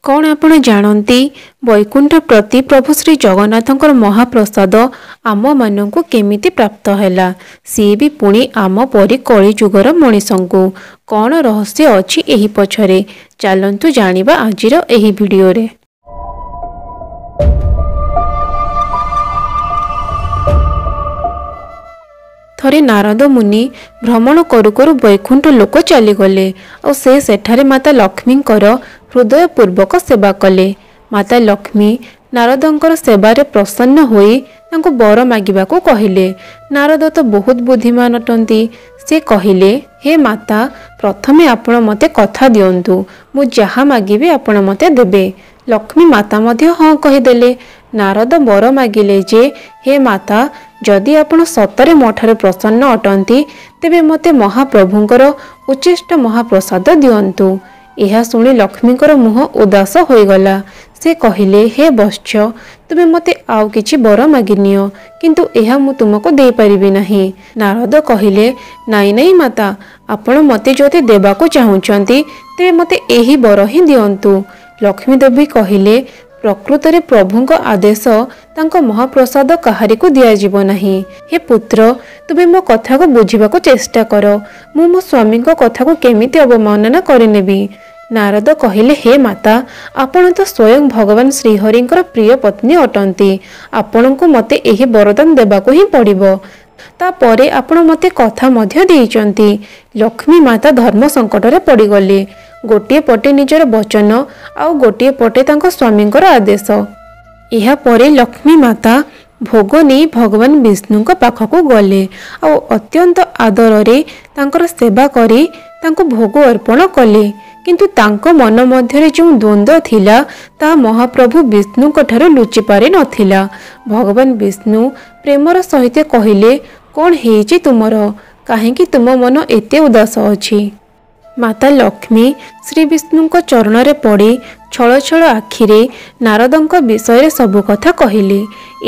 କ'ଣ ଆପଣ ଜାଣନ୍ତି ବୈକୁଣ୍ଠ ପ୍ରତି ପ୍ରଭୁ ଶ୍ରୀ ଜଗନ୍ନାଥଙ୍କର ମହାପ୍ରସାଦ ଆମମାନଙ୍କୁ କେମିତି ପ୍ରାପ୍ତ ହେଲା? ସିଏ ବି ପୁଣି ଆମ ପରି କଳିଯୁଗର ମଣିଷଙ୍କୁ। କ'ଣ ରହସ୍ୟ ଅଛି ଏହି ପଛରେ? ଚାଲନ୍ତୁ ଜାଣିବା ଆଜିର ଏହି ଭିଡ଼ିଓରେ। ଥରେ ନାରଦ ମୁନି ଭ୍ରମଣ କରୁ କରୁ ବୈକୁଣ୍ଠ ଲୋକ ଚାଲିଗଲେ ଆଉ ସେ ସେଠାରେ ମାତା ଲକ୍ଷ୍ମୀଙ୍କର ହୃଦୟପୂର୍ବକ ସେବା କଲେ। ମାତା ଲକ୍ଷ୍ମୀ ନାରଦଙ୍କର ସେବାରେ ପ୍ରସନ୍ନ ହୋଇ ତାଙ୍କୁ ବର ମାଗିବାକୁ କହିଲେ। ନାରଦ ତ ବହୁତ ବୁଦ୍ଧିମାନ ଅଟନ୍ତି। ସେ କହିଲେ, ହେ ମାତା, ପ୍ରଥମେ ଆପଣ ମୋତେ କଥା ଦିଅନ୍ତୁ, ମୁଁ ଯାହା ମାଗିବି ଆପଣ ମୋତେ ଦେବେ। ଲକ୍ଷ୍ମୀ ମାତା ମଧ୍ୟ ହଁ କହିଦେଲେ। ନାରଦ ବର ମାଗିଲେ ଯେ, ହେ ମାତା, ଯଦି ଆପଣ ସତରେ ମୋ ଠାରୁ ପ୍ରସନ୍ନ ଅଟନ୍ତି, ତେବେ ମୋତେ ମହାପ୍ରଭୁଙ୍କର ଉଚ୍ଚିଷ୍ଟ ମହାପ୍ରସାଦ ଦିଅନ୍ତୁ। ଏହା ଶୁଣି ଲକ୍ଷ୍ମୀଙ୍କର ମୁହଁ ଉଦାସ ହୋଇଗଲା। ସେ କହିଲେ, ହେ ବତ୍ସ, ତୁମେ ମୋତେ ଆଉ କିଛି ବର ମାଗିନିଅ, କିନ୍ତୁ ଏହା ମୁଁ ତୁମକୁ ଦେଇପାରିବି ନାହିଁ। ନାରଦ କହିଲେ, ନାଇଁ ନାଇଁ ମାତା, ଆପଣ ମୋତେ ଯଦି ଦେବାକୁ ଚାହୁଁଛନ୍ତି ତେବେ ମୋତେ ଏହି ବର ହିଁ ଦିଅନ୍ତୁ। ଲକ୍ଷ୍ମୀ ଦେବୀ କହିଲେ, ପ୍ରକୃତରେ ପ୍ରଭୁଙ୍କ ଆଦେଶ ତାଙ୍କ ମହାପ୍ରସାଦ କାହାରିକୁ ଦିଆଯିବ ନାହିଁ। ହେ ପୁତ୍ର, ତୁମେ ମୋ କଥାକୁ ବୁଝିବାକୁ ଚେଷ୍ଟା କର। ମୁଁ ମୋ ସ୍ୱାମୀଙ୍କ କଥାକୁ କେମିତି ଅବମାନନା କରିନେବି? ନାରଦ କହିଲେ, ହେ ମାତା, ଆପଣ ତ ସ୍ୱୟଂ ଭଗବାନ ଶ୍ରୀହରିଙ୍କର ପ୍ରିୟ ପତ୍ନୀ ଅଟନ୍ତି। ଆପଣଙ୍କୁ ମୋତେ ଏହି ବରଦାନ ଦେବାକୁ ହିଁ ପଡ଼ିବ। ତାପରେ ଆପଣ ମୋତେ କଥା ମଧ୍ୟ ଦେଇଛନ୍ତି। ଲକ୍ଷ୍ମୀ ମାତା ଧର୍ମ ସଙ୍କଟରେ ପଡ଼ିଗଲେ। ଗୋଟିଏ ପଟେ ନିଜର ବଚନ ଆଉ ଗୋଟିଏ ପଟେ ତାଙ୍କ ସ୍ୱାମୀଙ୍କର ଆଦେଶ। ଏହାପରେ ଲକ୍ଷ୍ମୀ ମାତା ଭୋଗ ନେଇ ଭଗବାନ ବିଷ୍ଣୁଙ୍କ ପାଖକୁ ଗଲେ ଆଉ ଅତ୍ୟନ୍ତ ଆଦରରେ ତାଙ୍କର ସେବା କରି ତାଙ୍କୁ ଭୋଗ ଅର୍ପଣ କଲେ। କିନ୍ତୁ ତାଙ୍କ ମନ ମଧ୍ୟରେ ଯେଉଁ ଦ୍ୱନ୍ଦ୍ୱ ଥିଲା ତାହା ମହାପ୍ରଭୁ ବିଷ୍ଣୁଙ୍କ ଠାରୁ ଲୁଚି ପାରି ନଥିଲା। ଭଗବାନ ବିଷ୍ଣୁ ପ୍ରେମର ସହିତ କହିଲେ, କ'ଣ ହେଇଛି ତୁମର? କାହିଁକି ତୁମ ମନ ଏତେ ଉଦାସ ଅଛି? ମାତା ଲକ୍ଷ୍ମୀ ଶ୍ରୀ ବିଷ୍ଣୁଙ୍କ ଚରଣରେ ପଡ଼ି ଛଳ ଛଳ ଆଖିରେ ନାରଦଙ୍କ ବିଷୟରେ ସବୁ କଥା କହିଲେ।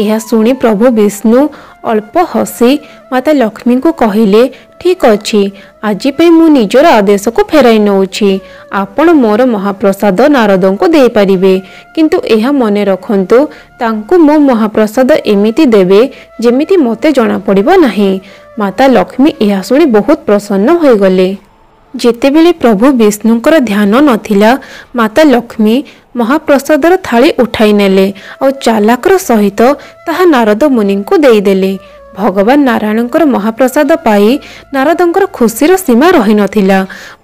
ଏହା ଶୁଣି ପ୍ରଭୁ ବିଷ୍ଣୁ ଅଳ୍ପ ହସି ମାତା ଲକ୍ଷ୍ମୀଙ୍କୁ କହିଲେ, ଠିକ୍ ଅଛି, ଆଜି ପାଇଁ ମୁଁ ନିଜର ଆଦେଶକୁ ଫେରାଇ ନେଉଛି। ଆପଣ ମୋର ମହାପ୍ରସାଦ ନାରଦଙ୍କୁ ଦେଇପାରିବେ, କିନ୍ତୁ ଏହା ମନେ ରଖନ୍ତୁ, ତାଙ୍କୁ ମୋ ମହାପ୍ରସାଦ ଏମିତି ଦେବେ ଯେମିତି ମୋତେ ଜଣାପଡ଼ିବ ନାହିଁ। ମାତା ଲକ୍ଷ୍ମୀ ଏହା ଶୁଣି ବହୁତ ପ୍ରସନ୍ନ ହୋଇଗଲେ। ଯେତେବେଳେ ପ୍ରଭୁ ବିଷ୍ଣୁଙ୍କର ଧ୍ୟାନ ନଥିଲା, ମାତା ଲକ୍ଷ୍ମୀ ମହାପ୍ରସାଦର ଥାଳି ଉଠାଇ ନେଲେ ଆଉ ଚାଲାକର ସହିତ ତାହା ନାରଦ ମୁନିଙ୍କୁ ଦେଇଦେଲେ। ଭଗବାନ ନାରାୟଣଙ୍କର ମହାପ୍ରସାଦ ପାଇ ନାରଦଙ୍କର ଖୁସିର ସୀମା ରହିନଥିଲା।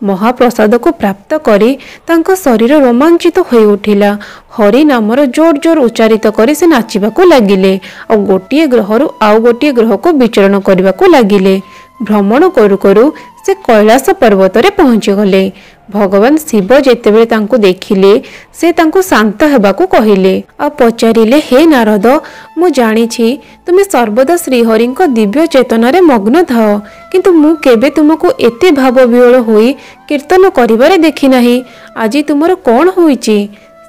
ମହାପ୍ରସାଦକୁ ପ୍ରାପ୍ତ କରି ତାଙ୍କ ଶରୀର ରୋମାଞ୍ଚିତ ହୋଇଉଠିଲା। ହରି ନାମର ଜୋର ଜୋର ଉଚ୍ଚାରିତ କରି ସେ ନାଚିବାକୁ ଲାଗିଲେ ଆଉ ଗୋଟିଏ ଗ୍ରହରୁ ଆଉ ଗୋଟିଏ ଗ୍ରହକୁ ବିଚରଣ କରିବାକୁ ଲାଗିଲେ। ଭ୍ରମଣ କରୁ କରୁ ସେ କୈଳାସ ପର୍ବତରେ ପହଞ୍ଚିଗଲେ। ଭଗବାନ ଶିବ ଯେତେବେଳେ ତାଙ୍କୁ ଦେଖିଲେ, ସେ ତାଙ୍କୁ ଶାନ୍ତ ହେବାକୁ କହିଲେ ଆଉ ପଚାରିଲେ, ହେ ନାରଦ, ମୁଁ ଜାଣିଛି ତୁମେ ସର୍ବଦା ଶ୍ରୀହରିଙ୍କ ଦିବ୍ୟ ଚେତନାରେ ମଗ୍ନ ଥାଅ, କିନ୍ତୁ ମୁଁ କେବେ ତୁମକୁ ଏତେ ଭାବବିହ୍ୱଳ ହୋଇ କୀର୍ତ୍ତନ କରିବାରେ ଦେଖିନାହିଁ। ଆଜି ତୁମର କ'ଣ ହୋଇଛି?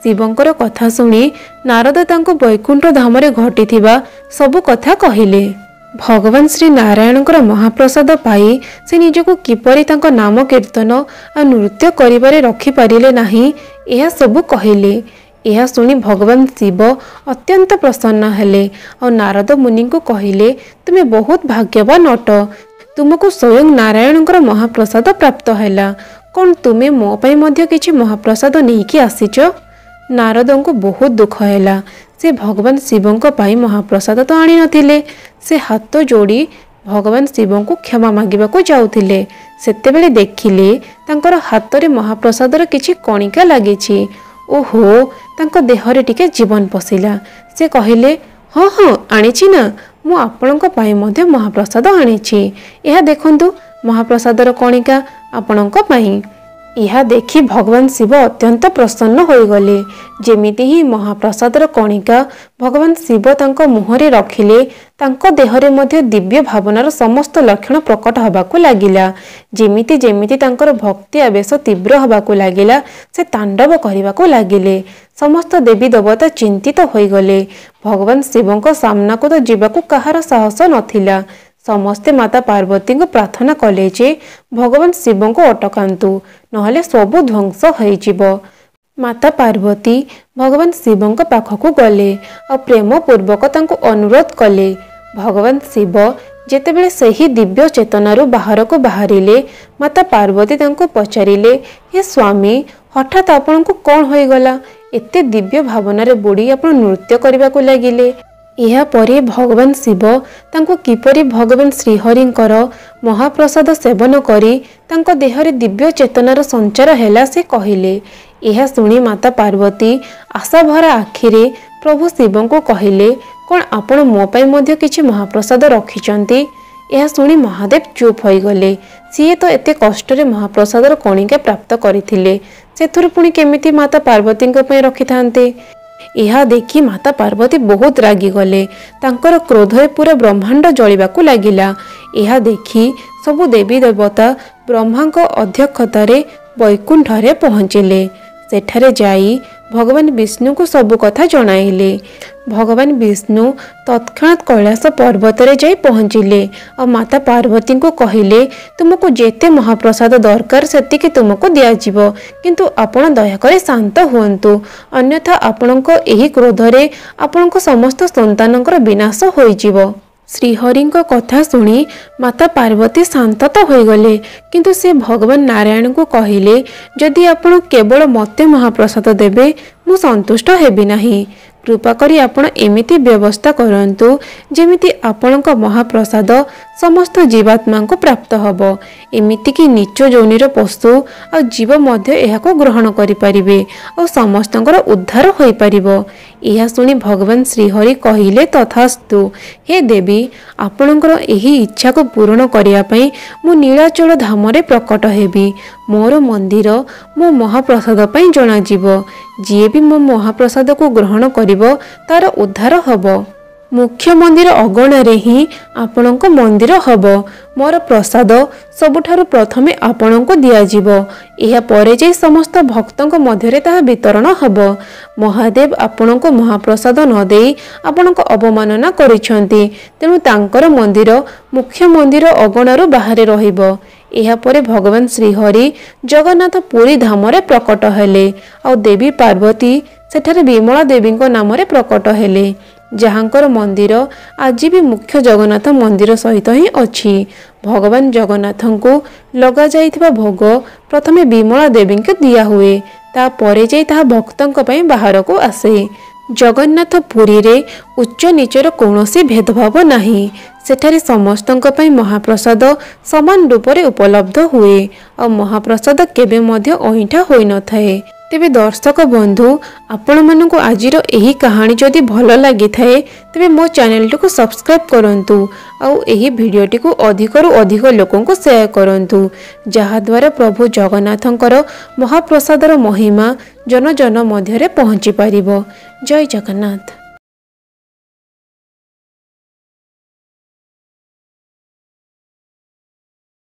ଶିବଙ୍କର କଥା ଶୁଣି ନାରଦ ତାଙ୍କୁ ବୈକୁଣ୍ଠ ଧାମରେ ଘଟିଥିବା ସବୁ କଥା କହିଲେ। ଭଗବାନ ଶ୍ରୀ ନାରାୟଣଙ୍କର ମହାପ୍ରସାଦ ପାଇ ସେ ନିଜକୁ କିପରି ତାଙ୍କ ନାମ କୀର୍ତ୍ତନ ଆଉ ନୃତ୍ୟ କରିବାରେ ରଖିପାରିଲେ ନାହିଁ, ଏହା ସବୁ କହିଲେ। ଏହା ଶୁଣି ଭଗବାନ ଶିବ ଅତ୍ୟନ୍ତ ପ୍ରସନ୍ନ ହେଲେ ଆଉ ନାରଦ ମୁନିଙ୍କୁ କହିଲେ, ତୁମେ ବହୁତ ଭାଗ୍ୟବାନ ଅଟ। ତୁମକୁ ସ୍ୱୟଂ ନାରାୟଣଙ୍କର ମହାପ୍ରସାଦ ପ୍ରାପ୍ତ ହେଲା। କ'ଣ ତୁମେ ମୋ ପାଇଁ ମଧ୍ୟ କିଛି ମହାପ୍ରସାଦ ନେଇକି ଆସିଛ? ନାରଦଙ୍କୁ ବହୁତ ଦୁଃଖ ହେଲା। ସେ ଭଗବାନ ଶିବଙ୍କ ପାଇଁ ମହାପ୍ରସାଦ ତ ଆଣିନଥିଲେ। ସେ ହାତ ଯୋଡ଼ି ଭଗବାନ ଶିବଙ୍କୁ କ୍ଷମା ମାଗିବାକୁ ଯାଉଥିଲେ, ସେତେବେଳେ ଦେଖିଲେ ତାଙ୍କର ହାତରେ ମହାପ୍ରସାଦର କିଛି କଣିକା ଲାଗିଛି। ଓହୋ, ତାଙ୍କ ଦେହରେ ଟିକେ ଜୀବନ ପଶିଲା। ସେ କହିଲେ, ହଁ ହଁ, ଆଣିଛି ନା, ମୁଁ ଆପଣଙ୍କ ପାଇଁ ମଧ୍ୟ ମହାପ୍ରସାଦ ଆଣିଛି। ଏହା ଦେଖନ୍ତୁ, ମହାପ୍ରସାଦର କଣିକା ଆପଣଙ୍କ ପାଇଁ। ଏହା ଦେଖି ଭଗବାନ ଶିବ ଅତ୍ୟନ୍ତ ପ୍ରସନ୍ନ ହୋଇଗଲେ। ଯେମିତି ହିଁ ମହାପ୍ରସାଦର କଣିକା ଭଗବାନ ଶିବ ତାଙ୍କ ମୁହଁରେ ରଖିଲେ, ତାଙ୍କ ଦେହରେ ମଧ୍ୟ ଦିବ୍ୟ ଭାବନାର ସମସ୍ତ ଲକ୍ଷଣ ପ୍ରକଟ ହେବାକୁ ଲାଗିଲା। ଯେମିତି ଯେମିତି ତାଙ୍କର ଭକ୍ତି ଆବେଶ ତୀବ୍ର ହେବାକୁ ଲାଗିଲା, ସେ ତାଣ୍ଡବ କରିବାକୁ ଲାଗିଲେ। ସମସ୍ତ ଦେବୀ ଦେବତା ଚିନ୍ତିତ ହୋଇଗଲେ। ଭଗବାନ ଶିବଙ୍କ ସାମ୍ନାକୁ ତ ଯିବାକୁ କାହାର ସାହସ ନଥିଲା। ସମସ୍ତେ ମାତା ପାର୍ବତୀଙ୍କୁ ପ୍ରାର୍ଥନା କଲେ ଯେ ଭଗବାନ ଶିବଙ୍କୁ ଅଟକାନ୍ତୁ, ନହେଲେ ସବୁ ଧ୍ୱଂସ ହୋଇଯିବ। ମାତା ପାର୍ବତୀ ଭଗବାନ ଶିବଙ୍କ ପାଖକୁ ଗଲେ ଆଉ ପ୍ରେମ ପୂର୍ବକ ତାଙ୍କୁ ଅନୁରୋଧ କଲେ। ଭଗବାନ ଶିବ ଯେତେବେଳେ ସେହି ଦିବ୍ୟ ଚେତନାରୁ ବାହାରକୁ ବାହାରିଲେ, ମାତା ପାର୍ବତୀ ତାଙ୍କୁ ପଚାରିଲେ, ହେ ସ୍ୱାମୀ, ହଠାତ୍ ଆପଣଙ୍କୁ କ'ଣ ହୋଇଗଲା? ଏତେ ଦିବ୍ୟ ଭାବନାରେ ବୁଡ଼ି ଆପଣ ନୃତ୍ୟ କରିବାକୁ ଲାଗିଲେ। ଏହାପରେ ଭଗବାନ ଶିବ ତାଙ୍କୁ କିପରି ଭଗବାନ ଶ୍ରୀହରିଙ୍କର ମହାପ୍ରସାଦ ସେବନ କରି ତାଙ୍କ ଦେହରେ ଦିବ୍ୟ ଚେତନାର ସଞ୍ଚାର ହେଲା ସେ କହିଲେ। ଏହା ଶୁଣି ମାତା ପାର୍ବତୀ ଆଶାଭରା ଆଖିରେ ପ୍ରଭୁ ଶିବଙ୍କୁ କହିଲେ, କ'ଣ ଆପଣ ମୋ ପାଇଁ ମଧ୍ୟ କିଛି ମହାପ୍ରସାଦ ରଖିଛନ୍ତି? ଏହା ଶୁଣି ମହାଦେବ ଚୁପ୍ ହୋଇଗଲେ। ସିଏ ତ ଏତେ କଷ୍ଟରେ ମହାପ୍ରସାଦର କଣିକା ପ୍ରାପ୍ତ କରିଥିଲେ, ସେଥିରୁ ପୁଣି କେମିତି ମାତା ପାର୍ବତୀଙ୍କ ପାଇଁ ରଖିଥାନ୍ତେ? ଏହା ଦେଖି ମାତା ପାର୍ବତୀ ବହୁତ ରାଗିଗଲେ। ତାଙ୍କର କ୍ରୋଧରେ ପୁରା ବ୍ରହ୍ମାଣ୍ଡ ଜଳିବାକୁ ଲାଗିଲା। ଏହା ଦେଖି ସବୁ ଦେବୀ ଦେବତା ବ୍ରହ୍ମାଙ୍କ ଅଧ୍ୟକ୍ଷତାରେ ବୈକୁଣ୍ଠରେ ପହଞ୍ଚିଲେ। ସେଠାରେ ଯାଇ ଭଗବାନ ବିଷ୍ଣୁଙ୍କୁ ସବୁ କଥା ଜଣାଇଲେ। ଭଗବାନ ବିଷ୍ଣୁ ତତ୍କ୍ଷଣାତ୍ କୈଳାସ ପର୍ବତରେ ଯାଇ ପହଞ୍ଚିଲେ ଆଉ ମାତା ପାର୍ବତୀଙ୍କୁ କହିଲେ, ତୁମକୁ ଯେତେ ମହାପ୍ରସାଦ ଦରକାର ସେତିକି ତୁମକୁ ଦିଆଯିବ, କିନ୍ତୁ ଆପଣ ଦୟାକରି ଶାନ୍ତ ହୁଅନ୍ତୁ, ଅନ୍ୟଥା ଆପଣଙ୍କ ଏହି କ୍ରୋଧରେ ଆପଣଙ୍କ ସମସ୍ତ ସନ୍ତାନଙ୍କର ବିନାଶ ହୋଇଯିବ। ଶ୍ରୀହରିଙ୍କ କଥା ଶୁଣି ମାତା ପାର୍ବତୀ ଶାନ୍ତ ତ ହୋଇଗଲେ, କିନ୍ତୁ ସେ ଭଗବାନ ନାରାୟଣଙ୍କୁ କହିଲେ, ଯଦି ଆପଣ କେବଳ ମୋତେ ମହାପ୍ରସାଦ ଦେବେ ମୁଁ ସନ୍ତୁଷ୍ଟ ହେବି ନାହିଁ। କୃପା କରି ଆପଣ ଏମିତି ବ୍ୟବସ୍ଥା କରନ୍ତୁ ଯେମିତି ଆପଣଙ୍କ ମହାପ୍ରସାଦ ସମସ୍ତ ଜୀବାତ୍ମାଙ୍କୁ ପ୍ରାପ୍ତ ହେବ, ଏମିତିକି ନୀଚ ଯୋନିର ପଶୁ ଆଉ ଜୀବ ମଧ୍ୟ ଏହାକୁ ଗ୍ରହଣ କରିପାରିବେ ଆଉ ସମସ୍ତଙ୍କର ଉଦ୍ଧାର ହୋଇପାରିବ। ଏହା ଶୁଣି ଭଗବାନ ଶ୍ରୀହରି କହିଲେ, ତଥାସ୍ତୁ ହେ ଦେବୀ, ଆପଣଙ୍କର ଏହି ଇଚ୍ଛାକୁ ପୂରଣ କରିବା ପାଇଁ ମୁଁ ନୀଳାଚଳ ଧାମରେ ପ୍ରକଟ ହେବି। ମୋର ମନ୍ଦିର ମୋ ମହାପ୍ରସାଦ ପାଇଁ ଜଣାଯିବ। ଯିଏ ବି ମୋ ମହାପ୍ରସାଦକୁ ଗ୍ରହଣ କରିବ ତାର ଉଦ୍ଧାର ହେବ। ମୁଖ୍ୟ ମନ୍ଦିର ଅଗଣାରେ ହିଁ ଆପଣଙ୍କ ମନ୍ଦିର ହେବ। ମୋର ପ୍ରସାଦ ସବୁଠାରୁ ପ୍ରଥମେ ଆପଣଙ୍କୁ ଦିଆଯିବ, ଏହା ପରେ ଯାଇ ସମସ୍ତ ଭକ୍ତଙ୍କ ମଧ୍ୟରେ ତାହା ବିତରଣ ହେବ। ମହାଦେବ ଆପଣଙ୍କୁ ମହାପ୍ରସାଦ ନ ଦେଇ ଆପଣଙ୍କ ଅବମାନନା କରିଛନ୍ତି, ତେଣୁ ତାଙ୍କର ମନ୍ଦିର ମୁଖ୍ୟ ମନ୍ଦିର ଅଗଣାରୁ ବାହାରେ ରହିବ। ଏହାପରେ ଭଗବାନ ଶ୍ରୀହରି ଜଗନ୍ନାଥ ପୁରୀ ଧାମରେ ପ୍ରକଟ ହେଲେ ଆଉ ଦେବୀ ପାର୍ବତୀ ସେଠାରେ ବିମଳା ଦେବୀଙ୍କ ନାମରେ ପ୍ରକଟ ହେଲେ, ଯାହାଙ୍କର ମନ୍ଦିର ଆଜି ବି ମୁଖ୍ୟ ଜଗନ୍ନାଥ ମନ୍ଦିର ସହିତ ହିଁ ଅଛି। ଭଗବାନ ଜଗନ୍ନାଥଙ୍କୁ ଲଗାଯାଇଥିବା ଭୋଗ ପ୍ରଥମେ ବିମଳା ଦେବୀଙ୍କୁ ଦିଆହୁଏ, ତାପରେ ଯାଇ ତାହା ଭକ୍ତଙ୍କ ପାଇଁ ବାହାରକୁ ଆସେ। ଜଗନ୍ନାଥ ପୁରୀରେ ଉଚ୍ଚ ନୀଚର କୌଣସି ଭେଦଭାବ ନାହିଁ। ସେଠାରେ ସମସ୍ତଙ୍କ ପାଇଁ ମହାପ୍ରସାଦ ସମାନ ରୂପରେ ଉପଲବ୍ଧ ହୁଏ ଆଉ ମହାପ୍ରସାଦ କେବେ ମଧ୍ୟ ଅଇଁଠା ହୋଇନଥାଏ। ତେବେ ଦର୍ଶକ ବନ୍ଧୁ, ଆପଣମାନଙ୍କୁ ଆଜିର ଏହି କାହାଣୀ ଯଦି ଭଲ ଲାଗିଥାଏ ତେବେ ମୋ ଚ୍ୟାନେଲଟିକୁ ସବସ୍କ୍ରାଇବ୍ କରନ୍ତୁ ଆଉ ଏହି ଭିଡ଼ିଓଟିକୁ ଅଧିକରୁ ଅଧିକ ଲୋକଙ୍କୁ ସେୟାର କରନ୍ତୁ, ଯାହାଦ୍ୱାରା ପ୍ରଭୁ ଜଗନ୍ନାଥଙ୍କର ମହାପ୍ରସାଦର ମହିମା ଜନ ଜନ ମଧ୍ୟରେ ପହଞ୍ଚି ପାରିବ। ଜୟ ଜଗନ୍ନାଥ।